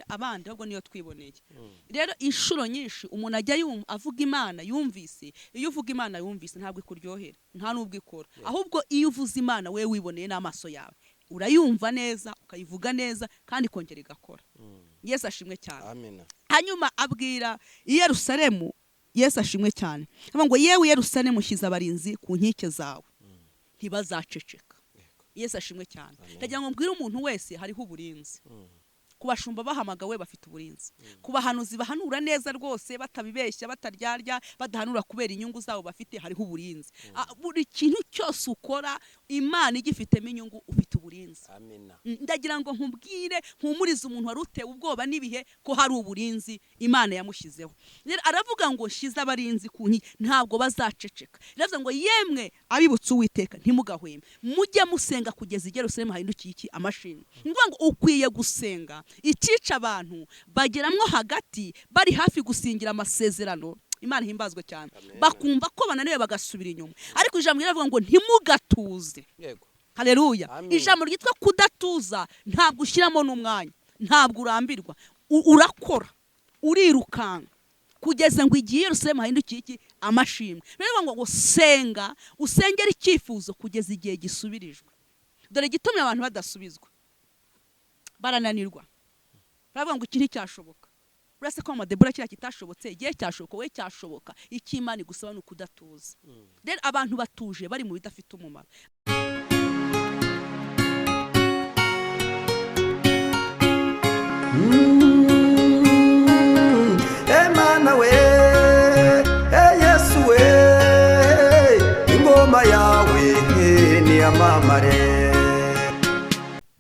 abandi, ahubwo niyo twiboneye. Rero inshuro nyinshi umuntu ajya avuga Imana yumvise. Iyo uvuga Imana yumvise, ntabwo ikuryohera, nta n'ubwo ikora. Ahubwo iyo uvuze Imana we wiboneye n'amaso yawe, urayumva neza, ukayivuga neza, kandi ikongera igakora. Yesu ashimwe cyane. Amina. Hanyuma abwira i Yerusalemu, Yesu ashimwe cyane, avuga ngo: "Yewe Yerusalemu, shyize abarinzi ku nkike zawe, ntibazaceceka." Yesu ashimwe cyane. Ndagira ngo mbwire umuntu wese, hariho uburinzi. Ku bashumba bahamagawe bafite uburinzi, ku bahanuzi bahanura neza rwose, batabibeshya, bataryarya, badahanura kubera inyungu zabo bafite, hariho uburinzi. Buri kintu cyose ukora Imana igifitemo inyungu, ufite uburinzi. Amina. Ndagira ngo nkubwire, mpumurize umuntu wari utewe ubwoba n'ibihe, ko hari uburinzi Imana yamushyizeho. Rero aravuga ngo: "Nshyize abarinzi ku nkike, ntabwo bazaceceka." Iravuga ngo: "Yemwe abibutse Uwiteka, ntimugahweme, mujye musenga kugeza i Yerusalemu hahindukiye iki? Amashimwe." Ni ukuvuga ngo ukwiye gusenga. Ikica abantu, bageramwo hagati bari hafi gusingira amasezerano, Imana ihimbazwe cyane, Amen. bakumva ko bananiwe, bagasubira inyuma. Ariko ijambo riravuga ngo: "Ntimugatuze." Haleluya. Amen. Ijambo ryitwa kudatuza, ntabwo ushyiramo n'umwanya, ntabwo urambirwa. Urakora, urirukanka kugeza ngo igihe Yerusalemu hahindukiye iki? Amashimwe. Bivuga ngo senga, usengere icyifuzo kugeza igihe gisubirijwe. Dore igitumye abantu badasubizwa: barananirwa, baravuga ngo iki nticyashoboka. Uretse ko Debora kiriya kitashobotse, igihe cyashoboka, wowe cyashoboka. Icyo Imana igusaba ni ukudatuza. Rero abantu batuje bari mu bidafite umumaro. Emana we, e Yesu we, ingoma yawe niyamamare.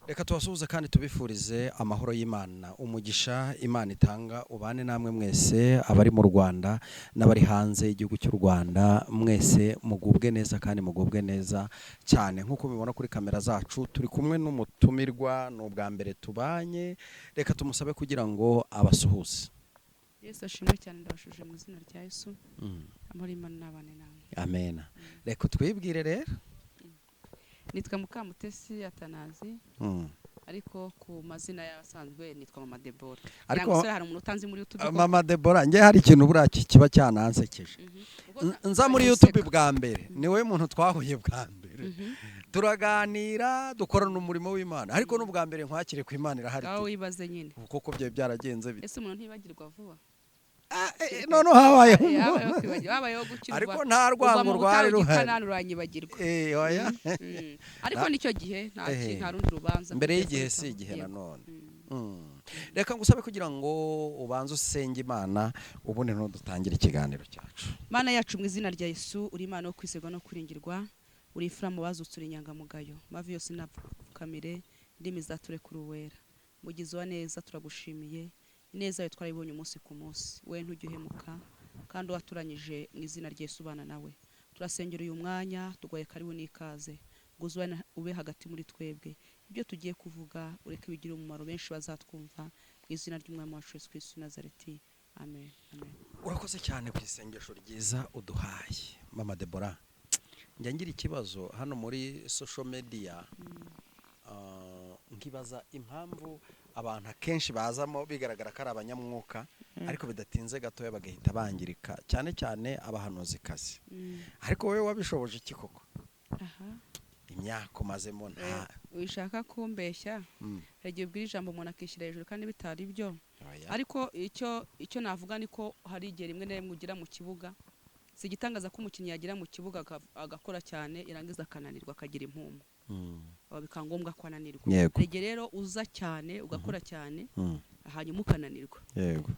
Reka tubasuhuze kandi tubifurize amahoro y'Imana, umugisha Imana itanga ubane namwe mwese, abari mu Rwanda n'abari hanze y'igihugu cy'u Rwanda, mwese mugubwe neza kandi mugubwe neza cyane. Nk'uko mubibona kuri kamera zacu, turi kumwe n'umutumirwa, ni ubwa mbere tubanye. Reka tumusabe kugira ngo abasuhuze. Yesu ashimwe cyane. Ndabashuje mu izina rya Yesu. Amahoro y'Imana n'abane namwe. Amena. Reka twibwire rero. Nitwa Mukamutesi Atanazi, ariko ku mazina y'abasanzwe nitwa Mama Debora. Ariko Ariko hari umuntu utanzi muri YouTube koko? Mama Debora, njye hari ikintu buriya kiba cyanansekeje. Nza muri YouTube bwa mbere, ni wowe muntu twahuye bwa mbere, turaganira, dukorana umurimo w'Imana, ariko n'ubwa mbere nkwakire ku Imana irahari. Ngaho wibaze nyine. Ubu koko byari byaragenze bite? Ese umuntu ntibagirwa vuba? Noneho habayeho Habayeho kwibagirwa, habayeho gukirwa. Ariko nta Uva rwango mu rwari butayu ruhari. Kanani uranyibagirwa. Oya. Ariko nicyo gihe nta nta rundi rubanza. Mbere kugeza y'igihe bitaho. si igihe. Yego. Nanone. Reka ngusabe kugira ngo ubanze usenge Imana, ubundi ntudutangire ikiganiro cyacu. Mana yacu, mu izina rya Yesu, uri Imana yo kwizerwa no kuringirwa, uri imfura mu bazutse, uri inyangamugayo. Mavi yose napfukamire, indimi zature kuri uwera. Mugizi wa neza, turagushimiye. Ineza yawe twarayibonye umunsi ku munsi. We ntujya uhemuka, kandi waturanyije mu izina rya Yesu ubana nawe. Turasengera uyu mwanya, tugoye karibu n'ikaze, ngo uze ube hagati muri twebwe. Ibyo tugiye kuvuga ureke bigire umumaro benshi bazatwumva, mu izina ry'Umwami wacu Yesu Kristo Nazareti, amen, amen. Urakoze cyane ku isengesho ryiza uduhaye, Mama Debora. Njya ngira ikibazo hano muri social media, nkibaza impamvu abantu akenshi bazamo bigaragara ko ari abanyamwuka, ariko bidatinze gatoya bagahita bangirika, cyane cyane abahanuzikazi. Ariko wowe wabishoboje iki koko? Aha. Imyaka umazemo nta Wishaka kumbeshya. Hari igihe ubwira ijambo umuntu akishyira hejuru kandi bitari byo. Oya. Ariko icyo navuga ni ko hari igihe rimwe na rimwe ugera mu kibuga. Si igitangaza ko umukinnyi yagera mu kibuga agakora cyane, irangiza akananirwa, akagira impumu. Bikaba ngombwa ko ananirwa. Hari igihe rero uza cyane, ugakora cyane, hanyuma ukananirwa.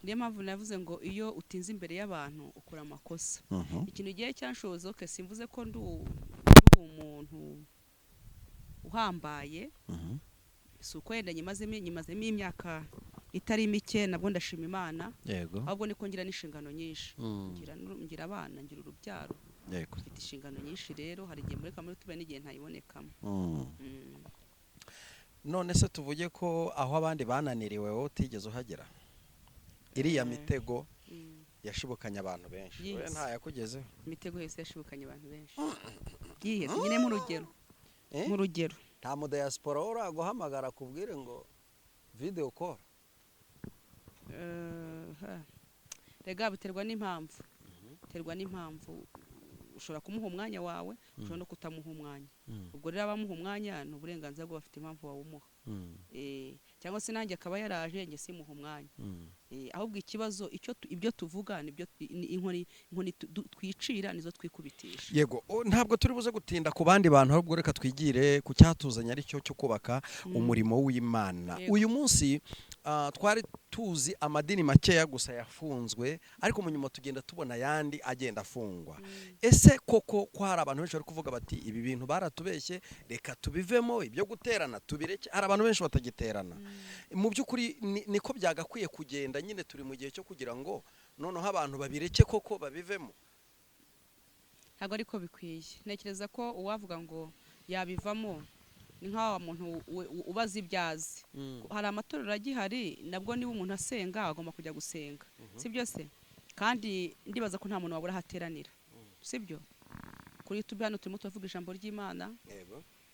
Niyo mpamvu navuze ngo iyo utinze imbere y'abantu ukora amakosa. Ikintu igihe cyanshoboza, okay, simvuze ko ndi umuntu uhambaye, si uko wenda nyimazemo imyaka itari mike, nabwo ndashima Imana, ahubwo niko ngira n'inshingano nyinshi. Ngira abana, ngira urubyaro, mfite inshingano nyinshi. Rero hari igihe mureka muri tube n'igihe ntayibonekamo. None se tuvuge ko aho abandi bananiriwe wowe utigeze uhagera? Iriya mitego yashibukanye abantu benshi, wowe Yes. ntayakugezeho? Imitego yose yashibukanye abantu benshi yihese nyine, nk'urugero Eh? nk'urugero Nta mudiyasipora uraguhamagara akubwire ngo video call? Rega biterwa n'impamvu, biterwa n'impamvu. Ushobora kumuha umwanya wawe, ushobora no kutamuha umwanya. Ubwo rero abamuha umwanya ni uburenganzira bwo, bafite impamvu bawumuha. Cyangwa se nanjye akaba yaraje, njye simuha umwanya. Ahubwo ikibazo icyo ibyo tuvuga nibyo, ni inkoni twicira nizo twikubitisha. Yego, ntabwo turi buze gutinda ku bandi bantu, ahubwo reka twigire ku cyatuzanye, aricyo cyo kubaka umurimo w'Imana. Uyu munsi twari tuzi amadini makeya gusa yafunzwe, ariko mu nyuma tugenda tubona ayandi agenda afungwa. Ese koko ko hari abantu benshi bari kuvuga bati: "Ibi bintu baratubeshye, reka tubivemo, ibyo guterana tubireke"? Hari abantu benshi batagiterana. Mu by'ukuri niko byagakwiye kugenda nyine? Turi mu gihe cyo kugira ngo noneho abantu babireke koko, babivemo? Ntabwo ariko bikwiye. Ntekereza ko uwavuga ngo yabivamo ni nka wa muntu ubaza ibyo azi. Hari amatorero agihari. Nabwo niba umuntu asenga, agomba kujya gusenga, sibyo se? Kandi ndibaza ko nta muntu wabura aho ateranira, sibyo? Kuri YouTube hano turimo turavuga ijambo ry'Imana.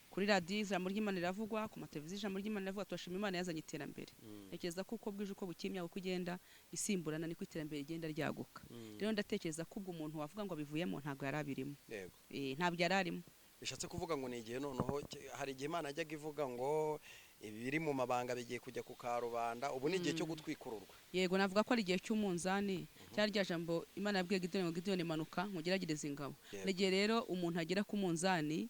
Kuri radiyo ijambo ry'Imana riravugwa, ku mateleviziyo ijambo ry'Imana riravugwa. Turashima Imana yazanye iterambere. Ntekereza ko uko bwije, uko bukeye, imyaka uko igenda isimburana, niko iterambere rigenda ryaguka. Rero ndatekereza ko ubwo umuntu wavuga ngo abivuyemo ntabwo yari abirimo. Ntabwo yari arimo. Bishatse kuvuga ngo ni igihe noneho hari igihe Imana yajyaga ivuga ngo ibiri mu mabanga bigiye kujya ku karubanda. Ubu ni igihe cyo gutwikururwa. Yego, navuga ko ari igihe cy'umunzani, cyari rya jambo Imana yabwiye Gideyoni ngo: "Gideyoni, manuka nkugeragereze ingabo." N'igihe rero umuntu agera ku munzani,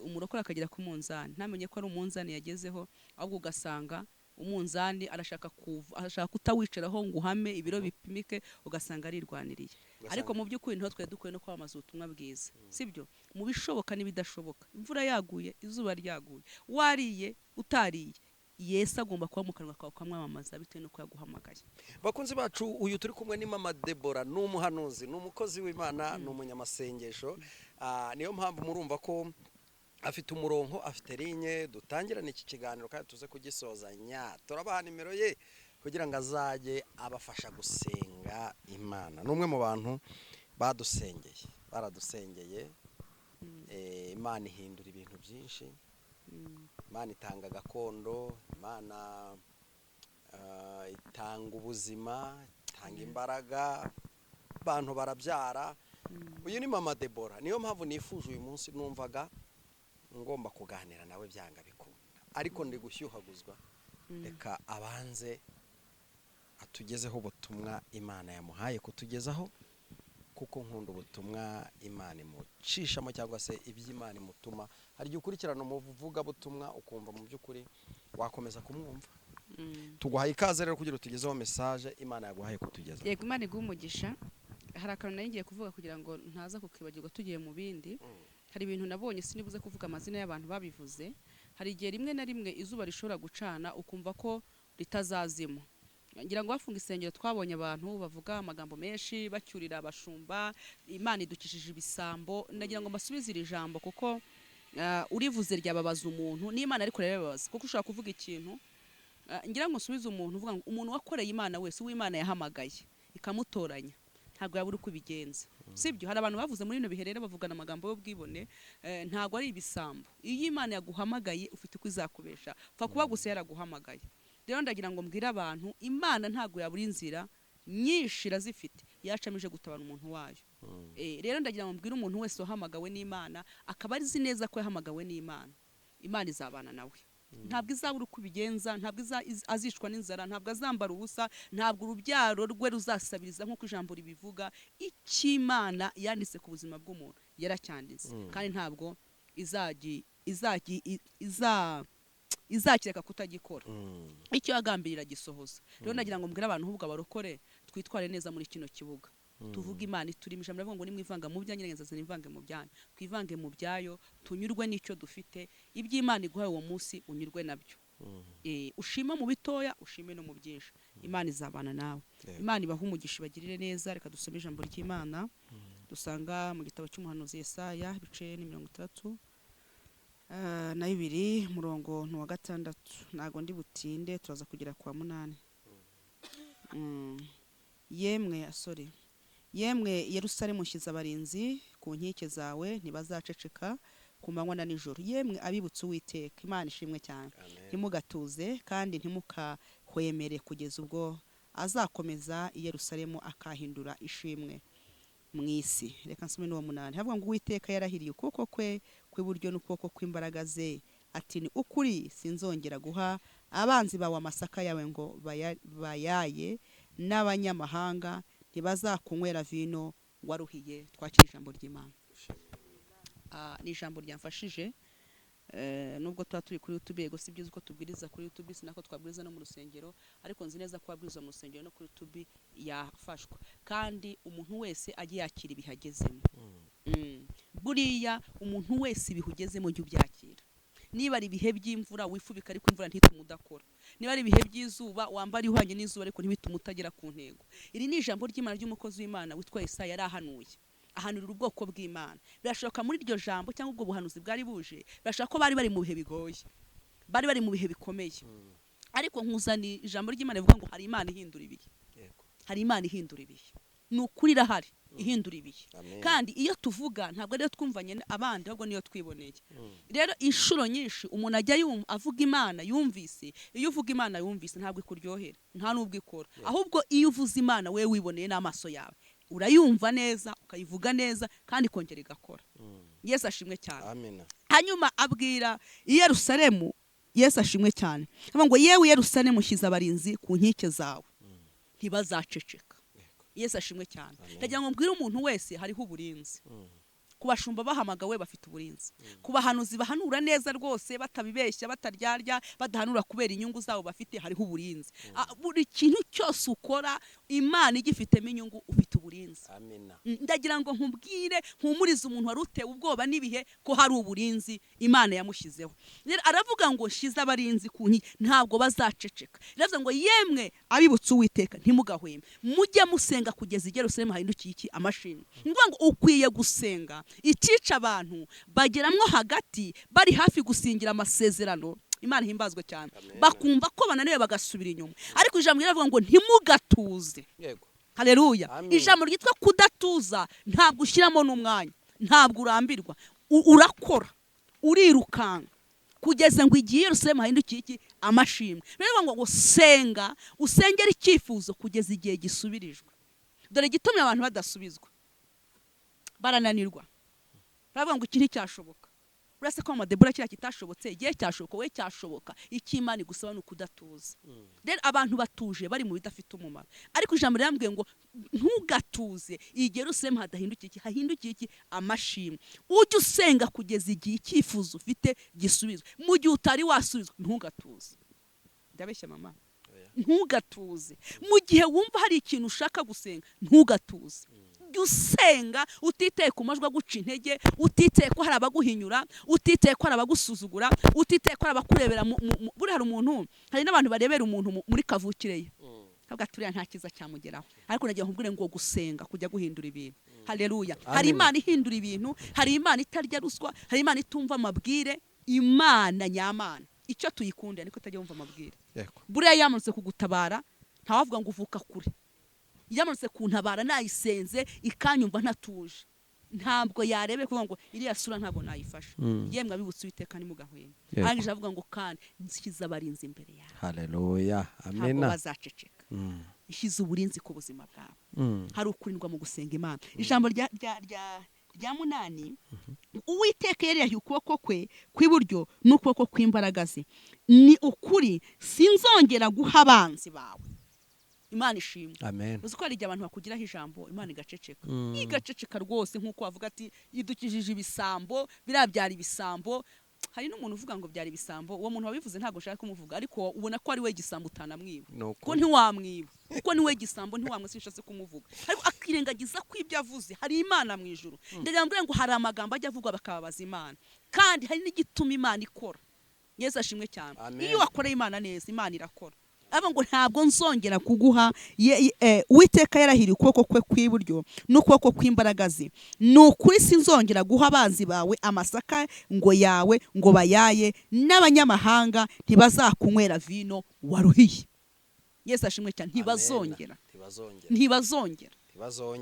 umurokore akagera ku munzani ntamenye ko ari umunzani yagezeho, ahubwo ugasanga umunzani arashaka kuva, arashaka kutawicaraho ngo uhame, ibiro bipimike, ugasanga arirwaniriye. Ariko mu by'ukuri niho twari dukwiye no kwamamaza ubutumwa bwiza, sibyo? Mu bishoboka n'ibidashoboka, imvura yaguye, izuba ryaguye, wariye, utariye, Yesu agomba kuba mu kanwa kawe, ukamwamamaza bitewe n'uko yaguhamagaye. Bakunzi bacu, uyu turi kumwe ni Mama Debora, ni umuhanuzi, ni umukozi w'Imana, ni umunyamasengesho. Niyo mpamvu murumva ko afite umurongo, afite ligne. Dutangirane iki kiganiro kandi tuze kugisozanya. Turabaha nimero ye kugira ngo azajye abafasha gusenga Imana. Ni umwe mu bantu badusengeye, baradusengeye. Imana ihindura ibintu byinshi, Imana itanga gakondo, Imana itanga ubuzima, itanga imbaraga, abantu barabyara. Uyu ni Mama Debora. Niyo mpamvu nifuje uyu munsi, numvaga ngomba kuganira nawe byanga bikunda, ariko ndi gushyuhaguzwa. Reka abanze atugezeho ubutumwa Imana yamuhaye kutugezaho, kuko nkunda ubutumwa Imana imucishamo cyangwa se iby'Imana imutuma. Hari igihe ukurikirana umuvugabutumwa ukumva mu by'ukuri wakomeza kumwumva. Tuguhaye ikaze rero kugira utugezeho message Imana yaguhaye kutugezaho. Yego, Imana iguhe umugisha. Hari akantu nari ngiye kuvuga kugira ngo ntaza kukibagirwa tugiye mu bindi. Hari ibintu nabonye, sinibuze kuvuga amazina y'abantu babivuze. Hari igihe rimwe na rimwe izuba rishobora gucana ukumva ko ritazazima. Ngira ngo bafunga isengero, twabonye abantu bavuga amagambo menshi bacyurira abashumba: "Imana idukishije ibisambo." Ndagira ngo mbasubize iri jambo, kuko urivuze ryababaza umuntu, n'Imana ariko rirababaza, kuko ushobora kuvuga ikintu. Ngira ngo nsubize umuntu uvuga ngo umuntu wakoreye Imana wese, uw'Imana yahamagaye ikamutoranya, ntabwo yabura uko ibigenza, sibyo? Hari abantu bavuze muri bino bihe rero bavugana amagambo y'ubwibone. Ntabwo ari ibisambo. Iyo Imana yaguhamagaye, ufite uko izakubesha, pfa kuba gusa yaraguhamagaye. Rero ndagira ngo mbwire abantu, Imana ntabwo yabura inzira nyinshi, irazifite yacamo ije gutabara umuntu wayo. Rero ndagira ngo mbwire umuntu wese wahamagawe n'Imana, akaba azi neza ko yahamagawe n'Imana, Imana izabana nawe. Ntabwo izabura uko ibigenza, ntabwo azicwa n'inzara, ntabwo azambara ubusa, ntabwo urubyaro rwe ruzasabiriza nk'uko ijambo ribivuga. Icyo Imana yanditse ku buzima bw'umuntu yaracyanditse, kandi ntabwo izakireka kutagikora. Icyo yagambirira gisohoza. Rero ndagira ngo mbwire abantu, ahubwo abarokore twitware neza muri kino kibuga, tuvuge Imana iturimo. Ijambo rivuga ngo: "Nimwivanga mu byanyu, nzazana imvange mu byanyu." Twivange mu byayo, tunyurwe n'icyo dufite. Iby'Imana iguhaye uwo munsi unyurwe nabyo. Ushime mu bitoya, ushime no mu byinshi, Imana izabana nawe. Imana ibahe umugisha, ibagirire neza. Reka dusome ijambo ry'Imana dusanga mu gitabo cy'umuhanuzi Yesaya, ibice ni 62, murongo ni uwa 6. Ntabwo ndi butinde, turaza kugera kwa 8. Yemwe, sorry, yemwe Yerusalemu, nshyize abarinzi ku nkike zawe, ntibazaceceka ku manywa na nijoro. Yemwe abibutse Uwiteka, Imana ishimwe cyane. Amen. Ntimugatuze kandi ntimukahwemere kugeza ubwo Azakomeza i Yerusalemu akahindura ishimwe mu isi. Reka nsome n'uwo munani. Havuga ngo Uwiteka yarahiriye ukuboko kwe kw'iburyo n'ukuboko kw'imbaraga ze, ati ni ukuri sinzongera guha abanzi bawe amasaka yawe ngo bayaye, n'abanyamahanga ntibazakunywera vino waruhiye. Twakira ijambo ry'Imana. Ni ijambo ryamfashije. Nubwo tuba turi kuri YouTube, yego si byiza uko tubwiriza kuri YouTube, sinako twabwiriza no mu rusengero, ariko nzi neza ko wabwiriza mu rusengero no kuri YouTube yafashwa, kandi umuntu wese ajye yakira ibihe agezemo. Buriya umuntu wese ibihe ugezemo jya ubyakira. Niba ari ibihe by'imvura wifubika, ariko imvura ntitume udakora. Niba ari ibihe by'izuba wambara ihwanye n'izuba, ariko ntibitume utagera ku ntego. Iri ni ijambo ry'Imana ry'umukozi w'Imana witwa Yesaya. Yarahanuye, ahanurira ubwoko bw'Imana. Birashoboka muri iryo jambo cyangwa ubwo buhanuzi bwari buje, birashoboka ko bari bari mu bihe bigoye, bari bari mu bihe bikomeye, ariko nkuzani ijambo ry'Imana rivuga ngo hari Imana ihindura ibihe. Hari Imana ihindura ibihe, ni ukuri irahari ihindura ibihe. Kandi iyo tuvuga ntabwo ariyo twumvanye abandi, ahubwo niyo twiboneye. Rero inshuro nyinshi umuntu ajya avuga Imana yumvise. Iyo uvuga Imana yumvise ntabwo ikuryohera, nta n'ubwo ikora. Ahubwo iyo uvuze Imana we wiboneye n'amaso yawe, urayumva neza, ukayivuga neza, kandi ikongera igakora. Yesu ashimwe cyane. Amina. Hanyuma abwira i Yerusalemu, Yesu ashimwe cyane, avuga ngo yewe Yerusalemu, shyize abarinzi ku nkike zawe, ntibazaceceka. Yesu ashimwe cyane. Ndagira ngo mbwire umuntu wese, hariho uburinzi. Ku bashumba bahamagawe bafite uburinzi, ku bahanuzi bahanura neza rwose, batabibeshya, bataryarya, badahanura kubera inyungu zabo bafite, hariho uburinzi. Buri kintu cyose ukora Imana igifitemo inyungu, ufite uburinzi. Amina. Ndagira ngo nkubwire, mpumurize umuntu wari utewe ubwoba n'ibihe ko hari uburinzi Imana yamushyizeho. Rero aravuga ngo nshyize abarinzi ku nkike, ntabwo bazaceceka. Riravuga ngo yemwe abibutse Uwiteka, ntimugahweme, mujye musenga kugeza i Yerusalemu hahindukiye iki? Amashimwe. Ni ukuvuga ngo ukwiye gusenga. Ikica abantu bageramwo hagati bari hafi gusingira amasezerano, Imana ihimbazwe cyane, bakumva ko bananiwe bagasubira inyuma, ariko ijambo riravuga ngo ntimugatuze. Haleluya. Ijambo ryitwa kudatuza, ntabwo ushyiramo n'umwanya, ntabwo urambirwa, urakora, urirukanka kugeza ngo igihe Yerusalemu hahindukiye iki? Amashimwe. Rero ngo senga, usengere icyifuzo kugeza igihe gisubirijwe. Dore igitumye abantu badasubizwa, barananirwa, baravuga ngo iki nticyashoboka. Uretse ko amadebura kiriya kitashobotse, igihe cyashoboka, we cyashoboka. Icyo Imana igusaba ni ukudatuza. Rero abantu batuje bari mu bidafite umumaro, ariko ijambo rirambwiye ngo ntugatuze igihe Yerusalemu hadahindukiye iki? Hahindukiye iki? Amashimwe. Ujye usenga kugeza igihe icyifuzo ufite gisubizwe. Mu gihe utari wasubizwa ntugatuze. Ndabeshya mama? Ntugatuze. Mu gihe wumva hari ikintu ushaka gusenga, ntugatuze. Jya usenga utiteye ku majwi aguca intege, utiteye ko hari abaguhinyura, utiteye ko hari abagusuzugura, utiteye ko hari abakurebera. Buriya hari umuntu, hari n'abantu barebera umuntu muri kavukire ye, kavuga ati uriya nta cyiza cyamugeraho. Ariko nagira nkubwire ngo gusenga kujya guhindura ibintu. Haleluya. Hari Imana ihindura ibintu, hari Imana itarya ruswa, hari Imana itumva amabwire, Imana nyamana. Icyo tuyikunda niko itajya yumva amabwire. Buriya yamanutse kugutabara, ntawavuga ngo uvuka kure. Yamanutse kuntabara, nayisenze ikanyumva ntatuje, ntabwo yarebe kuvuga ngo iriya sura ntabwo nayifasha. Yemwe abibutse Uwiteka, ntimugahweme. Arangije avuga ngo kandi nshyize abarinzi imbere yawe. Haleluya. Ntabwo Amina. bazaceceka. Ishyize uburinzi ku buzima bwawe. Hari ukurindwa mu gusenga Imana. Ijambo rya munani, Uwiteka yari ukuboko kwe kw'iburyo n'ukuboko kw'imbaraga ze, ni ukuri sinzongera guha abanzi bawe. Imana ishimwe. Amen. Uzi ko hari igihe abantu bakugiraho ijambo Imana igaceceka, igaceceka rwose, nk'uko bavuga ati idukijije ibisambo, biriya byari ibisambo. Hari n'umuntu uvuga ngo byari ibisambo, uwo muntu wabivuze ntabwo ushaka kumuvuga, ariko ubona ko ari we gisambo, utanamwiba, ko ntiwamwiba kuko ni we gisambo, ntiwamwe, sinshatse kumuvuga, ariko akirengagiza ko ibyo avuze hari Imana mu ijuru. Ndagira ngo ngo hari amagambo ajya avugwa bakababaza Imana, kandi hari n'igituma Imana ikora. Yesu ashimwe cyane. Iyo wakoreye Imana neza, Imana irakora. Aba ngo ntabwo nzongera kuguha. Uwiteka yarahiriye ukuboko kwe kw'iburyo n'ukuboko kw'imbaraga ze, ni ukuri sinzongera guha abanzi bawe amasaka ngo yawe ngo bayaye, n'abanyamahanga ntibazakunywera vino waruhiye. Yesu ashimwe cyane. Ntibazongera. Ntibazongera.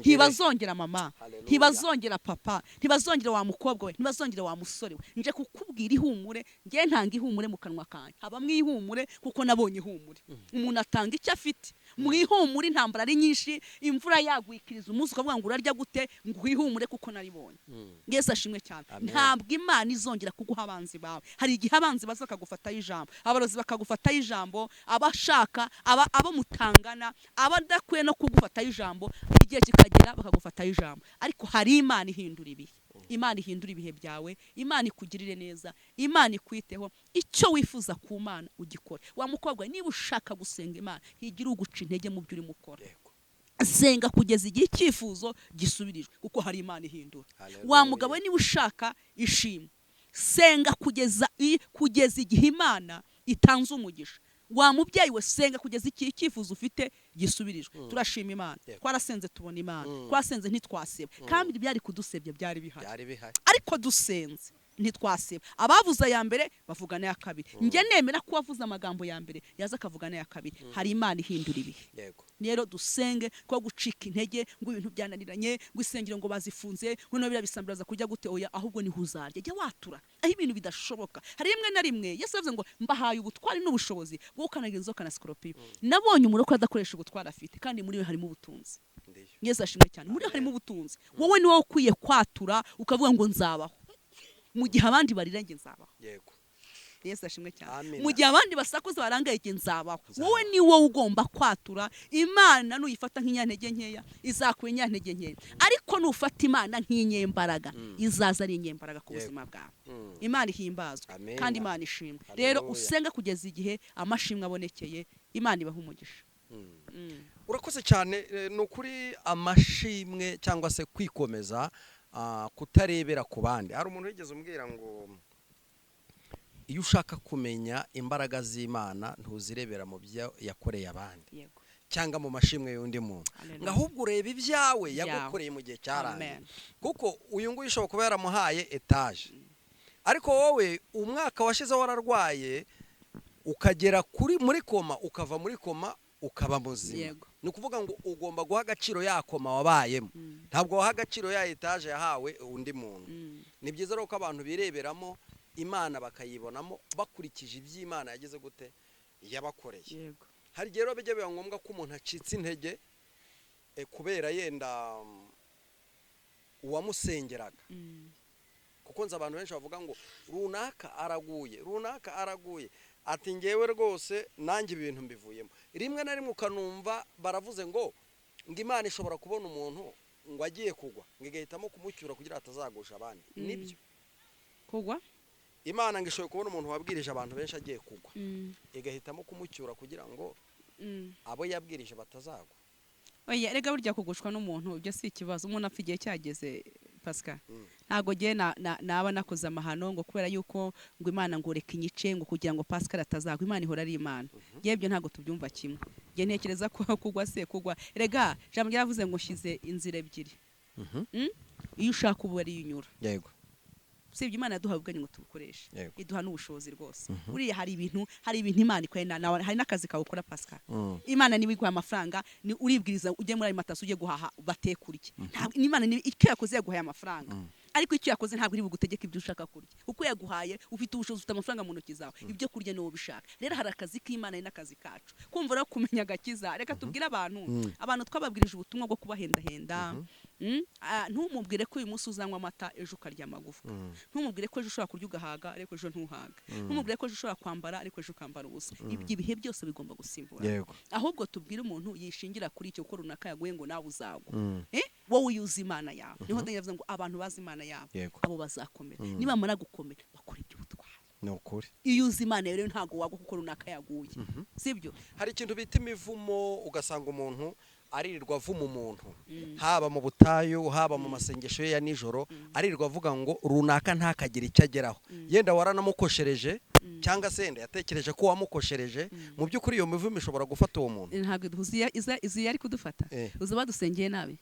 Ntibazongera mama, ntibazongera papa, ntibazongera wa mukobwa we, ntibazongera wa musore we. Nje kukubwira ihumure, ngiye ntanga ihumure mu kanwa kanjye, habamwo ihumure kuko nabonye ihumure. Umuntu atanga icyo afite. Mu ihumure intambara ari nyinshi, imvura yagwikiriza umunsi ukavuga ngo urarya gute, ngo ihumure kuko naribonye. Yesu ashimwe cyane. Amen. Ntabwo Imana izongera kuguha abanzi bawe. Hari igihe abanzi baza bakagufataho ijambo, abarozi bakagufataho ijambo, abashaka abo mutangana, abadakwiye no kugufataho ijambo, igihe kikagera bakagufataho ijambo. Ariko hari Imana ihindura ibihe. Imana ihindura ibihe byawe, Imana ikugirire neza, Imana ikwiteho, icyo wifuza ku Mana ugikore. Wa mukobwa, niba ushaka gusenga Imana, ntigire uguca intege mu byo urimo ukora. Senga kugeza igihe icyifuzo gisubirijwe, kuko hari Imana ihindura. Hallelujah. Wa mugabo, niba ushaka ishimwe, senga kugeza igihe Imana itanze umugisha. Wa mubyeyi we, senga kugeza igihe icyifuzo ufite gisubirijwe. Turashima Imana. Twarasenze tubona Imana. Twasenze ntitwaseba, kandi byari kudusebya byari bihari. Byari bihari. Ariko dusenze ntitwaseba. Abavuze aya mbere bavuga n'aya kabiri. Njye nemera ko uwavuze amagambo ya mbere yaza akavuga n'aya kabiri. Hari Imana ihindura ibihe. Rero dusenge ko gucika intege ngo ibintu byananiranye, ngo isengero ngo bazifunze, ngo no biriya bisambiraza kujya gute, oya, ahubwo niho uzarya. Jya watura aho ibintu bidashoboka. Hari rimwe na rimwe Yesu yavuze ngo mbahaye ubutwari n'ubushobozi bwo gukanagira inzoka na sikoropiyo. Nabonye umurokore adakoresha ubutwari afite, kandi muri we harimo ubutunzi. Ndiyo. Yesu ashimwe cyane. Muri we harimo ubutunzi. Wowe ni wowe ukwiye kwatura ukavuga ngo nzabaho mu gihe abandi barira, njye nzabaho. Yesu ashimwe cyane. Amina. Mu gihe abandi basakuza barangaye, njye nzabaho. Nzabaho. Wowe ni wowe ugomba kwatura. Imana nuyifata nk'inyantege nkeya, izakuba inyantege nkeya, ariko nufata Imana nk'inyembaraga, izaza ari inyembaraga ku buzima bwawe. Imana ihimbazwe. Amina. Kandi Imana ishimwe. Rero Haleluya. usenga kugeza igihe amashimwe abonekeye. Imana ibaha umugisha. Urakoze cyane. Ni ukuri amashimwe cyangwa se kwikomeza, kutarebera ku bandi. Hari umuntu wigeze umbwira ngo iyo ushaka kumenya imbaraga z'Imana, ntuzirebera mu byo yakoreye abandi cyangwa mu mashimwe y'undi muntu, Haleluya. ngo ahubwo ureba ibyawe Ibyawe. yagukoreye mu gihe cyarangiye. Amen. Kuko uyu nguyu ushobora kuba yaramuhaye etaje, ariko wowe umwaka washize wararwaye ukagera kuri muri koma, ukava muri koma ukaba muzima. Ni ukuvuga ngo ugomba guha agaciro ya koma wabayemo, ntabwo waha agaciro ya etaje yahawe undi muntu. Ni byiza rero ko abantu bireberamo Imana, bakayibonamo bakurikije iby'Imana yagize gute, yabakoreye. Hari igihe rero bijya biba ngombwa ko umuntu acitse intege, kubera yenda uwamusengeraga, kuko nzi abantu benshi bavuga ngo runaka araguye, runaka araguye, ati ngewe rwose nanjye ibintu mbivuyemo. Rimwe na rimwe ukanumva baravuze ngo Imana ishobora kubona umuntu ngo agiye kugwa, ngo igahitamo kumucyura kugira ngo atazagusha abandi. Nibyo? Kugwa? Imana ngo ishobora kubona umuntu wabwirije abantu benshi agiye kugwa, igahitamo kumucyura kugira ngo abo yabwirije batazagwa. Oya, rega burya kugushwa n'umuntu ibyo si ikibazo. Umuntu apfa igihe cyageze, Pascal. Ntabwo ngiye naba nakoze amahano ngo kubera yuko ngo Imana ngo reka inyice ngo kugira ngo Pascal atazagwa. Imana ihora ari Imana. Ngewe ibyo ntabwo tubyumva kimwe. Ngewe ntekereza ko kugwa se kugwa, rega ijambo ryaravuze ngo nshyize inzira ebyiri. Iyo ushaka ubu ariyo unyura. Usibye Imana yaduhaye ubwenge ngo tubukoreshe, iduha n'ubushobozi rwose. Buriya hari ibintu Imana ikora, hari n'akazi kawe ukora, Pascal. Imana niba iguha amafaranga, ni uribwiriza ujye muri ayo matasi, ujye guhaha bateke urye. Ntabwo Imana niba icyo yakoze yaguhaye amafaranga, ariko icyo yakoze ntabwo iri bugutegeke ibyo ushaka kurya. Uko yaguhaye, ufite ubushobozi, ufite amafaranga mu ntoki zawe, ibyo kurya niwo ubishaka. Rero hari akazi k'Imana, hari n'akazi kacu. Kumva rero kumenya agakiza, reka tubwire abantu. Abantu twababwirije ubutumwa bwo kubahendahenda. Ntumubwire ko uyu munsi uzanywa amata, ejo ukarya amagufwa. Ntumubwire ko ejo ushobora kurya ugahaga, ariko ejo ntuhaga. Ntumubwire ko ejo ushobora kwambara, ariko ejo ukambara ubusa. Ibyo ibihe byose bigomba gusimbura. Ahubwo tubwire umuntu yishingira kuri icyo ko runaka yaguye ngo nawe uzagwa. Wowe uyuze Imana yawe. Niho Daniel yavuze ngo abantu bazi Imana yabo, abo bazakomera, nibamara gukomera bakora iby'ubutwari. Ni ukuri. Iyo uzi Imana yawe rero, ntabwo wagwa kuko runaka yaguye, sibyo? Hari ikintu bita imivumo, ugasanga umuntu aririrwa avuma umuntu, haba mu butayu, haba mu masengesho ye ya nijoro, aririrwa avuga ngo runaka ntakagire icyo ageraho. Yenda waranamukoshereje, cyangwa se yenda yatekereje ko wamukoshereje. Mu by'ukuri iyo mivumo ishobora gufata uwo muntu? Ntabwo uzi izi yari kudufata. Uzi badusengeye nabi.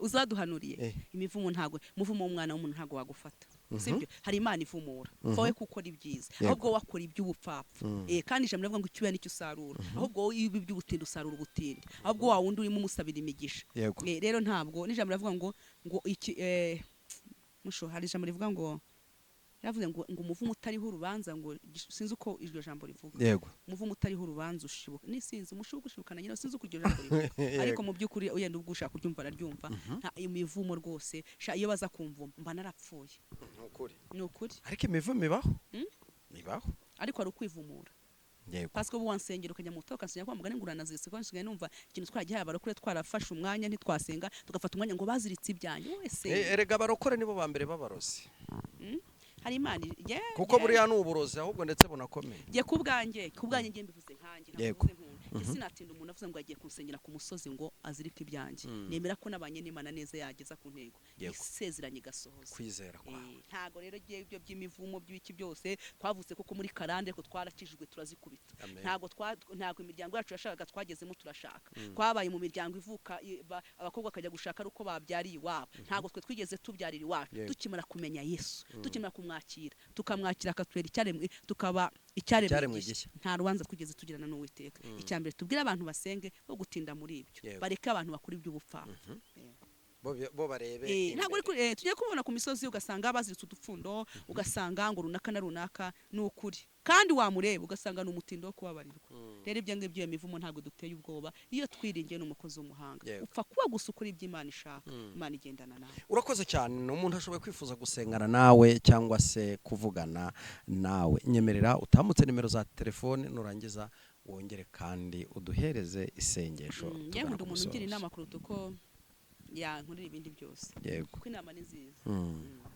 Uzi baduhanuriye. Imivumo, ntabwo umuvumo w'umwana w'umuntu ntabwo wagufata, sibyo? Hari Imana ivumura wowe gukora ibyiza, ahubwo wowe wakora iby'ubupfapfa. Kandi ijambo rivuga ngo icyo ubiba nicyo usarura. Ahubwo wowe iyo ubiba iby'ubutindi usarura ubutindi. Ahubwo wa wundi urimo umusabira imigisha. Rero ntabwo n'ijambo rivuga ngo iki, musho, hari ijambo rivuga ngo Yaravuze ngo umuvumo utariho urubanza, ngo sinzi uko iryo jambo rivuga. Umuvumo utariho urubanza ushibuka ni, sinzi, umushibuka ushibukana nyine, sinzi uko iryo jambo rivuga, ariko mu by'ukuri uyenda ubwo ushaka kuryumva araryumva. Nta imivumo rwose sha, iyo baza kumvuma mba narapfuye. Ni ukuri. Ni ukuri. Ariko imivumo ibaho. Ibaho. Ariko hari ukwivumura. Parce que ubu wansengera ukajya mu butayu ukansengera kwa mugani ngo uranaziritse, kuko nsigaye numva ikintu twagihaye abarokore, twarafashe umwanya ntitwasenga, tugafata umwanya ngo baziritse ibyanjye wese. Erega abarokore nibo ba mbere b'abarozi. Hari Imana Kuko buriya ni uburozi ahubwo, ndetse bunakomeye. Jye ku bwanjye njye mbivuze nkanjye, ntabwo mvuze nk'undi. Njye sinatinda umuntu avuze ngo agiye kunsengera ku musozi ngo azirike ibyanjye. Nemera ko nabanye n'Imana neza, yageza ku ntego isezeranye igasohoza. Kwizera kwawe. Ntago rero ngiye ibyo by'imivumo by'ibiki byose twavutse koko muri karande, ariko twarakijijwe, turazikubita. Amen. Ntabwo imiryango yacu yashakaga, twagezemo turashaka. Twabaye mu miryango ivuka abakobwa bakajya gushaka ari uko babyariye iwabo. Ntabwo twe twigeze tubyarira iwacu. Tukimara kumenya Yesu, tukimara kumwakira, tukamwakira akatubera icyaremwe, tukaba icyaremwe Icyaremwe gishya. gishya. Nta rubanza twigeze tugirana n'Uwiteka. Icya mbere tubwire abantu basenge bo gutinda muri ibyo. Bareke abantu bakora iby'ubupfapfa. Bo barebe Ntabwo uri imbere. Tugiye kubona ku misozi ugasanga baziritse udupfundo, ugasanga ngo runaka na runaka, ni ukuri, kandi wamureba ugasanga ni umutindo wo kubabarirwa. Rero ibyo ngibyo, iyo mivumo ntabwo duteye ubwoba iyo twiringiye n'umukozi w'umuhanga. Upfa kuba gusa ukora ibyo Imana ishaka, Imana igendana nawe. Urakoze cyane. Umuntu ashoboye kwifuza gusengana nawe cyangwa se kuvugana nawe, nyemerera utambutse nimero za telefone, nurangiza wongere kandi uduhereze isengesho Njye tugana nkunda ku umuntu ugira musozo. inama kuruta uko yankorera ibindi byose, kuko inama ni nziza.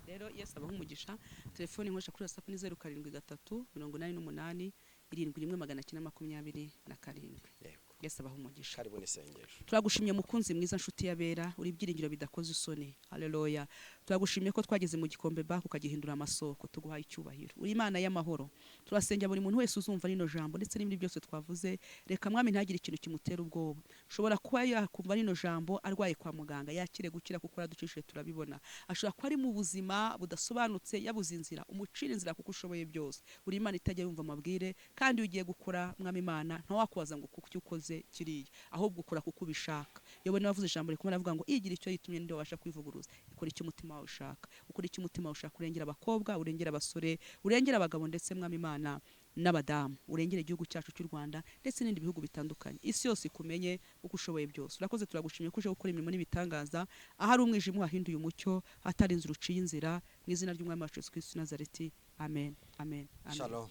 Rero Yesu abaha umugisha. Telefone nkoresha kuri WhatsApp ni 0738871927. Yesu abaha umugisha. Karibu n'isengesho. Turagushimye mukunzi mwiza, nshuti y'abera, uri ibyiringiro bidakoze isoni. Haleluya! Turagushimye ko twageze mu gikombe baka ukagihindura amasoko. Tuguhaye icyubahiro, uri Imana y'amahoro. Turasengera buri muntu wese uzumva rino jambo ndetse n'ibindi byose twavuze. Reka Mwami ntagire ikintu kimutera ubwoba. Ushobora kuba yakumva rino jambo arwaye kwa muganga, yakire gukira kuko aradukishije turabibona. Ashobora kuba ari mu buzima budasobanutse, yabuze inzira, umucira inzira kuko ushoboye byose. Uri Imana itajya yumva amabwire, kandi iyo ugiye gukora, Mwami Imana, ntawakubaza ngo kuko icyo ukoze kiriya, ahubwo ukora kuko ubishaka. Yobo niwe wavuze ijambo rikomeye, aravuga ngo igira icyo yitumye ninde wabasha kwivuguruza? Ikora icyo umutima wawe ushaka, ukora icyo umutima wawe ushaka. Urengera abakobwa, urengera abasore, urengera abagabo, ndetse Mwami Imana n'abadamu, urengere igihugu cyacu cy'u Rwanda ndetse n'ibindi bihugu bitandukanye. Isi yose ikumenye uko ushoboye byose. Urakoze, turagushimiye ko uje gukora imirimo n'ibitangaza. Ahari umwijima wahinduye umucyo, ahatari inzira uciye inzira, mu izina ry'Umwami wacu Yesu Kristo Nazareti, amen, amen, amen. Shalom.